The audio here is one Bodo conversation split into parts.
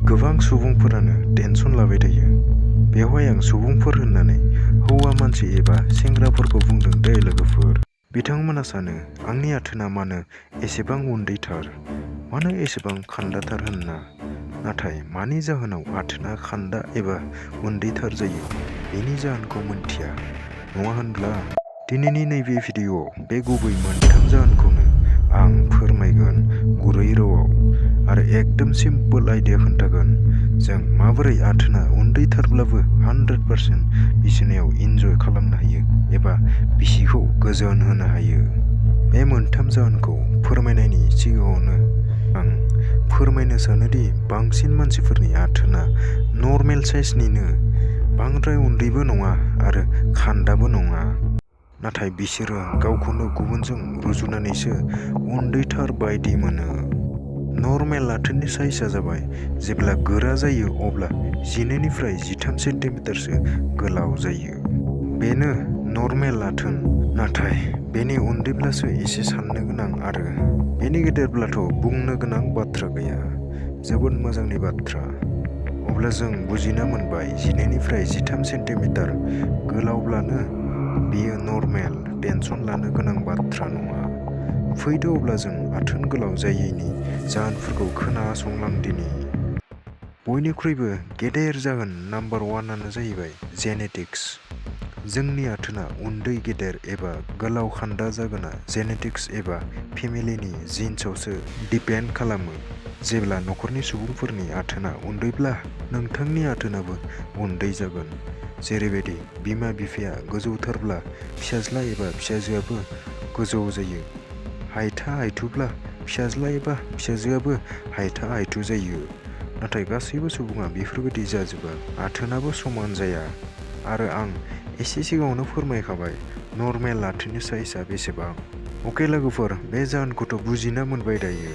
गोबां सुबुंफोरानो टेनसन लाबाय थायो। बेवहाय आं सुबुंफोर होननानै हौवा मानसि एबा सेंग्राफोरखौ बुंदों दै लोगोफोर। बिथांमोना सानो आंनि आथोना मानो एसेबां उन्दैथार, मानो एसेबां खान्दाथार होनना। नाथाय मानि जाहोनाव आथोना खान्दा एबा उन्दैथार जायो बेनि जाहोनखौ मोनथिया, नङा होनब्ला? दिनैनि नैबे भिडिअ'आव बे गुबै मोनथाम जाहोनखौनो आं फोरमायगोन गुरै रावाव आरो एकदम सिम्पोल आइडिया खोन्थागोन जों माबोरै आथोना उन्दैथारब्लाबो 100% बिसिनायाव इन्जय खालामनो हायो एबा बिसिखौ गोजोन होनो हायो। बे मोनथाम जाहोनखौ फोरमायनायनि सिगाङावनो आं फोरमायनो सानोदि बांसिन मानसिफोरनि आथोना नर्मेल साइजनिनो, बांद्राय उन्दैबो नङा आरो खान्दाबो नङा। नाथाय बिसोरो गावखौनो गुबुनजों रुजुनानैसो उन्दैथार बायदि मोनो। नर्मेल आथोननि साइजआ जाबाय जेब्ला गोरा जायो अब्ला 12 निफ्राय 13 सेन्टिमिटारसो गोलाव जायो। बेनो नर्मेल आथोन। नाथाय बेनि उन्दैब्लासो एसे साननो गोनां आरो बेनि गेदेरब्लाथ' बुंनो गोनां बाथ्रा गैया। जोबोद मोजांनि बाथ्रा। अब्ला जों बुजिना मोनबाय 12 निफ्राय 13 सेन्टिमिटार गोलावब्लानो बेयो नर्मेल, टेनसन लानो गोनां बाथ्रा नङा। फैदो अब्ला जों आथोन गोलाव जायैनि जाहोनफोरखौ खोनासंलांदिनि। बयनिख्रुइबो गेदेर जाहोन नाम्बार 1आनो जाहैबाय जेनेटिक्स। जोंनि आथोना उन्दै गेदेर एबा गोलाव खान्दा जागोना जेनेटिक्स एबा फेमिलिनि जिन्सआवसो दिपेन्ड खालामो। जेब्ला नखरनि सुबुंफोरनि आथोना उन्दैब्ला नोंथांनि आथोनाबो उन्दै जागोन। जेरैबायदि बिमा बिफाया गोजौथारब्ला फिसाज्ला एबा फिसाजोआबो गोजौ जायो। हाइथा हाइथुब्ला फिसाज्ला एबा फिसाजोआबो हाइथा हाइथु जायो। नाथाय गासैबो सुबुङा बेफोरबायदि जाजोबा, आथोनाबो समान जाया। आरो आं एसे सिगाङावनो फोरमायखाबाय नर्मेल आथोननि साइजआ बेसेबां। अके लोगोफोर, बे जाहोनखौथ' बुजिना मोनबाय दायो।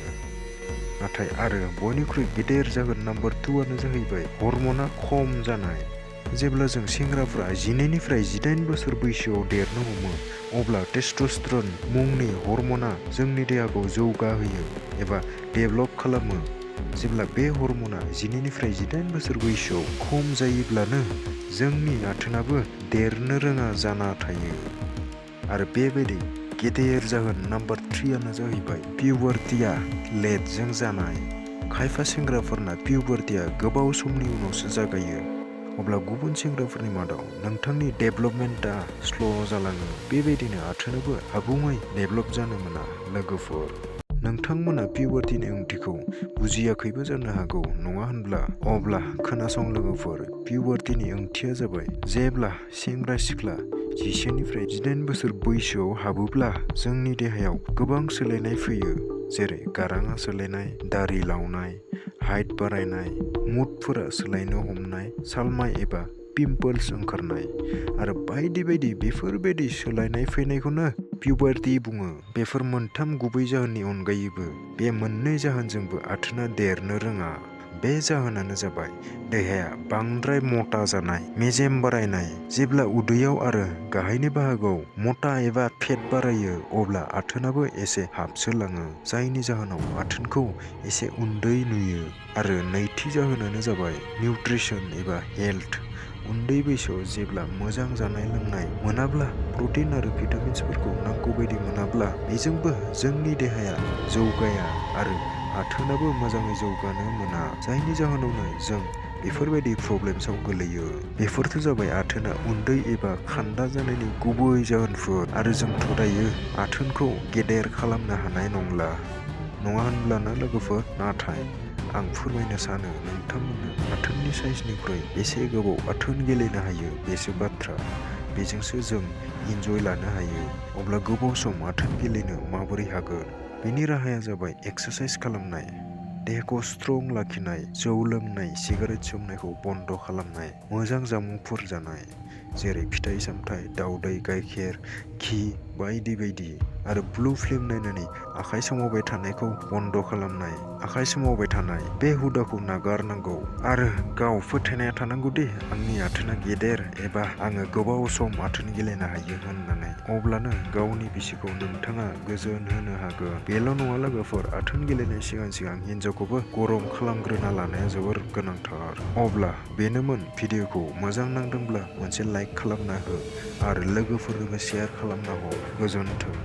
नाथाय आरो बयनिख्रुइ गेदेर जाहोन नाम्बार 2आनो जाहैबाय हरमना खम जानाय। जेब्ला जों सेंग्राफ्रा 12 निफ्राय 18 बोसोर बैसोआव देरनो हमो अब्ला टेस्टस्टेरन मुंनि हरमना जोंनि देहाखौ जौगाहोयो एबा डेभेलप खालामो। जेब्ला बे हरमना 12 निफ्राय 18 बोसोर बैसोआव खम जायोब्लानो जोंनि आथोनाबो देरनो रोङा जाना थायो। आरो बेबायदि गेदेर जाहोन नाम्बार 3आनो जाहैबाय पिउबार्टिया लेटजों जानाय। खायफा सेंग्राफोरना पिउबार्टिया गोबाव समनि उनावसो जागायो। अब्ला गुबुन सेंग्राफोरनि मादाव नोंथांनि डेभेलपमेन्टआ स्ल' जालाङो। बेबायदिनो आथोनाबो आबुङै डेभेलप जानो मोना लोगोफोर। नोंथांमोना पिउबार्टिनि ओंथिखौ बुजियाखैबो जानो हागौ, नङा होनब्ला? अब्ला खोनासं लोगोफोर, पिउबार्टिनि ओंथिया जाबाय जेब्ला सेंग्रा सिख्ला 10 निफ्राय 18 बोसोर बैसोआव हाबोब्ला जोंनि देहायाव गोबां सोलायनाय फैयो। जेरै गाराङा सोलायनाय, दारि लावनाय, हाइट बारायनाय, मुडफोरा सोलायनो हमनाय, सालमाय एबा पिम्पल्स ओंखारनाय आरो बायदि बायदि। बेफोरबायदि सोलायनाय फैनायखौनो पिउबार्टि बुङो। बेफोर मोनथाम गुबै जाहोननि अनगायैबो बे मोननै जाहोनजोंबो आथोना देरनो रोङा। बे जाहोनानो जाबाय देहाया बांद्राय मटा जानाय, मेजेम बारायनाय। जेब्ला उदैयाव आरो गाहायनि बाहागोआव मटा एबा फेट बारायो अब्ला आथोनाबो एसे हाबसोलाङो, जायनि जाहोनाव आथोनखौ एसे उन्दै नुयो। आरो नैथि जाहोनानो जाबाय निउट्रिसन एबा हेल्थ। उन्दै बैसोआव जेब्ला मोजां जानाय लोंनाय मोनाब्ला, प्रटिन आरो भिटामिन्सफोरखौ नांगौ बायदि मोनाब्ला बेजोंबो जोंनि देहाया जौगाया आरो आथोनाबो मोजाङै जौगानो मोना। जायनि जाहोनावनो जों बेफोरबायदि प्रब्लेम्सआव गोलैयो। बेफोरथ' जाबाय आथोना उन्दै एबा खान्दा जानायनि गुबै जाहोनफोर। आरो जोंथ' दायो आथोनखौ गेदेर खालामनो हानाय नंला, नङा होनब्लाना लोगोफोर? नाथाय आं फोरमायनो सानो नोंथांमोननो आथोननि साइजनिख्रुइ बेसे गोबाव आथोन गेलेनो हायो बेसो बाथ्रा। बेजोंसो जों इन्जय लानो हायो। अब्ला गोबाव सम आथोन गेलेनो माबोरै हागोन? बेनि राहाया जाबाय एक्सारसाइज खालामनाय, देहाखौ स्ट्रं लाखिनाय, जौ लोंनाय, सिगारेट सोबनायखौ बन्द खालामनाय, मोजां जामुंफोर जानाय जेरै फिथाइ सामथाइ, दाउदै, गाइखेर, घि बायदि बायदि। आरो ब्लु फिल्म नायनानै आखाइ सोमावबाय थानायखौ बन्द खालामनाय। आखाइ सोमावबाय थानाय बे हुदाखौ नागारनांगौ आरो गाव फोथायनाया थानांगौ दि आंनि आथोना गेदेर एबा आङो गोबाव सम आथोन गेलेनो हायो होननानै। अब्लानो गावनि बिसिखौ नोंथाङा गोजोन होनो हागोन। बेल' नङा लोगोफोर, आथोन गेलेनाय सिगां हिनजावखौबो गरम खालामग्रोना लानाया जोबोर गोनांथार। अब्ला बेनोमोन, भिडिअखौ मोजां नांदोंब्ला मोनसे लाइक खालामना हो आरो लोगोफोरनोबो शेयार खालामना हर। गोजोन्थों।